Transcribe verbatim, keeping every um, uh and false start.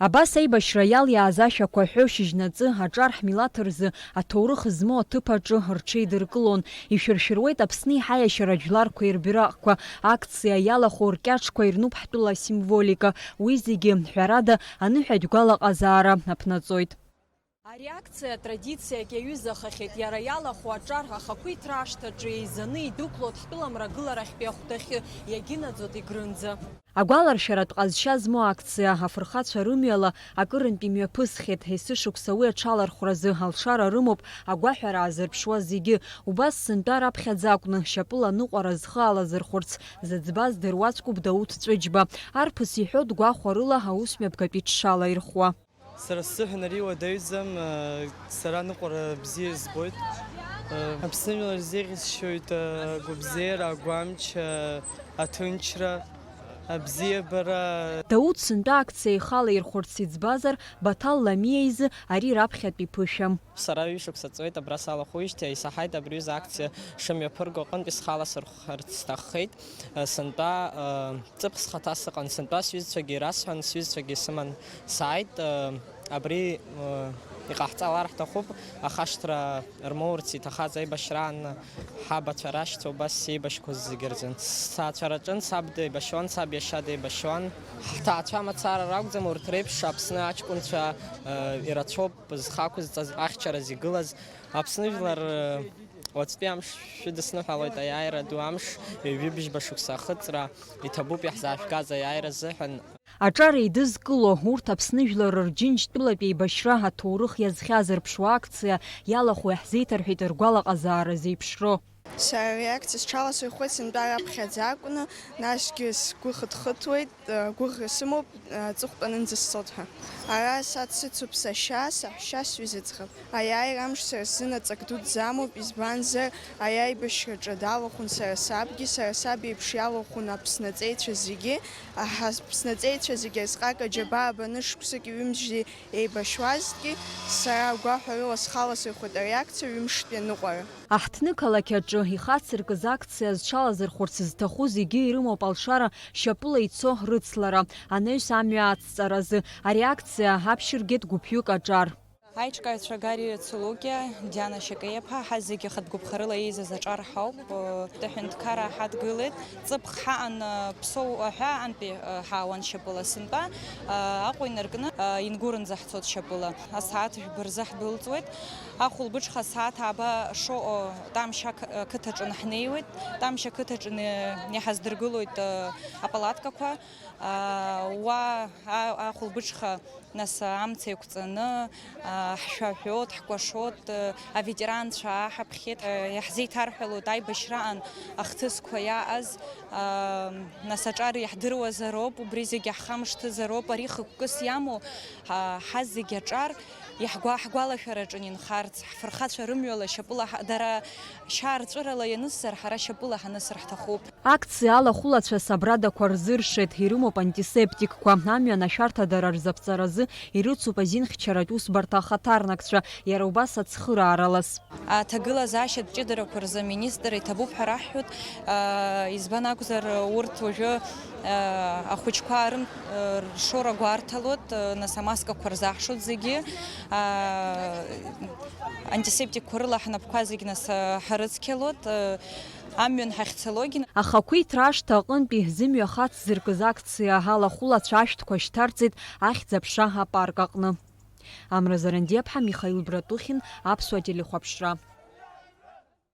Абас аибашьра иалиааз ашәақәа ҳәо шьыжьнаҵы аҿар ҳмилаҭ рзы аҭоурых змоу аҭыԥ аҿы рҽеидыркылон. Ишәыршәыруеит Аԥсни ҳаиашьара жәларқәеи рбираҟқәа. Акциа иалахәу ркьаҿқәа ирнуп ҳтәыла асимволика. Уи зегьы, ҳәарада, аныҳәатә гәалаҟазаара аԥнаҵоит. Ари акциа традициак иаҩызахахьеит, иара иалахәу аҿар ахақәиҭра ашҭаҿы еизаны идәықәлоит ҳтәыла мрагыларахьтәи ахәҭахьы, иагьынаӡоит Егрынӡа. Агәаларшәаратә ҟазшьа змоу акциа, афырхацәа рымҩала акырынтә имҩаԥысхьеит, есышықәса уи аҽалархәразы алшара рымоуп агәаҳәара аазырԥшуа зегьы. Убас сынтәа раԥхьаӡа акәны, шьапыла аныҟәара зхы алазырхәырц зыӡбаз дыруаӡәкуп Дауҭ Ҵәыџьба. Арԥыс иҳәоит гәахәарыла аусмҩаԥгатәи ҽшалаирхәуа. Сара сзыҳәан ари уадаҩӡам, сара аныҟәара бзиа избоит. Аԥсны жәлар рзеиӷьасшьоит агәабзиара, агәамч, аҭынчра, абзиабара. Дауҭ сынтәа акциа ихала ирхәырц иӡбазар, Баҭал Ламиа изы ари раԥхьатәи ԥышәам. Сара ҩышықәса ҵуеит абра салахәуижьҭеи, исаҳаит абри аҩыза акциа шымҩаԥырго аҟынтәи схала сырхәарц сҭаххеит. Сынтәа Ҵыԥх схаҭа сыҟан, сынтәа сҩызцәагьы ирасҳәан, сҩызцәагьы сыман сааит. Абри иҟаҳҵалар ҳҭахуп, ахашҭра рмоурц иҭахаз аибашьраан ҳабацәа рашьцәа убас еибашьқәаз зегьы рзын. Сҭаацәа раҿын, саб деибашьуан, саб иашьа деибашьуан. Ҳҭаацәа мацара ракәӡам, урҭ реиԥш Аԥсны аҷкәынцәа ирацәоуп зхы ақәызҵаз, ахьчараз игылаз. Аԥсны жәлар, уаҵәтәи амш шәыдысныҳәалоит, аиааира ду амш, ҩажәибжьба шықәса ахыҵра, иҭабуп иаҳзаажәгаз аиааира азыҳәан. Аҿар еидызкыло, урҭ Аԥсны жәлар рџьынџьтәылатә еибашьра аҭоурых иазхьазырԥшуа акциа иалахәу иаҳзеиҭарҳәеит ргәалаҟазаара зеиԥшроу. Сара ари акциа сҽаласырхәуеит сынтәа раԥхьаӡа акәны, насгьы сгәы хыҭхыҭуеит, гәыӷра сымоуп, аҵыхәтәанынӡа сцоит ҳәа. Ара са дсыцуп сашьа, саҳәшьа, сҩыза ӡӷаб. Аиааира амш сара сзын аҵак дуӡӡа амоуп, избанзар, аиааибашьраҿы далахәын сара сабгьы, сара саб иеиԥш иалахәын Аԥсны аҵеицәа зегьы, аҳа, Аԥсны аҵеицәа зегьы азҟак аџьабаа баны шықәсыки ҩымзи еибашьуазҭгьы, сара агәаҳәарыла схаласырхәит ари акциа ҩымштәи аныҟәара. Аҳҭны-қалақь аҿы ихацыркыз акциа зҽалазырхәырц зҭаху зегьы ирымоуп алшара шьапыла ицо рыцлара, анаҩс амҩа ацҵаразы. Ари акциа аԥшьыргеит гәыԥҩык аҿар. Аиҿкааҩцәа Гари Цулукиа, Диана Шьакеиаԥа, ҳа зегьы хатә гәаԥхарыла еизаз аҿар ҳауп. Аҳәынҭқарра ҳадгылеит. Ҵыԥх ҳаан, Ԥсоу аҳәаантәи ҳаауан шьапыла. Сынтәа Аҟәа инаркны Ингурынӡа ҳцоит шьапыла. Асааҭ жәба рзы ҳдәылҵуеит. Ахәылбыҽха асааҭ ааба шоуа Тамшь ақы-, ақыҭаҿы ҳнеиуеит. Тамшь ақыҭаҿы иҳаздыргылоит апалаткақәа. Уа ахәылбыҽха Нас амца еиқәҵаны, ҳшәаҳәот, ҳкәашот, аветеранцәа ааҳаԥхьеит, иаҳзеиҭарҳәалоит аибашьраан ахҭысқәа иааз, нас аҿар иаҳдыруазароуп, убри зегьы ҳхамышҭызароуп, ари хықәкыс иамоу, ҳа зегь аҿар иаҳгәа-, ҳгәалашәараҿы инхарц, ҳфырхацәа рымҩала шьапыла ҳа-, дара шьаарҵәырала ианысзар, ҳара шьапыла ҳанысыр ҳҭахуп. Акциа алахәылацәа сабрадақәа рзыршеит, ирымоуп антисептикқәа, амҩан ашәарҭадара рзаԥҵаразы ирыцуп азинхьчаратә усбарҭа ахаҭарнакцәа, иара убас ацхырааралас. Аҭагылазаашьатә ҷыдарақәа рзы аминистр иҭабуп ҳәа раҳҳәоит, аа, избан акәзар, урҭ уажәы, аа, ахәыҷқәа рым-, ршора гәарҭалоит, нас амаскақәа рзаҳшоит зегьы, аа, антисептикқәа рыла ҳнапқәа зегь нас, аа, ҳарыцқьалоит, аа, Амҩан ҳахьцалогьы. Ахақәиҭра ашҭа аҟынтәи зымҩа хацзыркыз акциа алахәылацәа ашәҭқәа шьҭарҵеит Ахьӡ-аԥша апарк аҟны. Амра Зарандиаԥҳа, Михаил Братухин, Аԥсуа телехәаԥшра.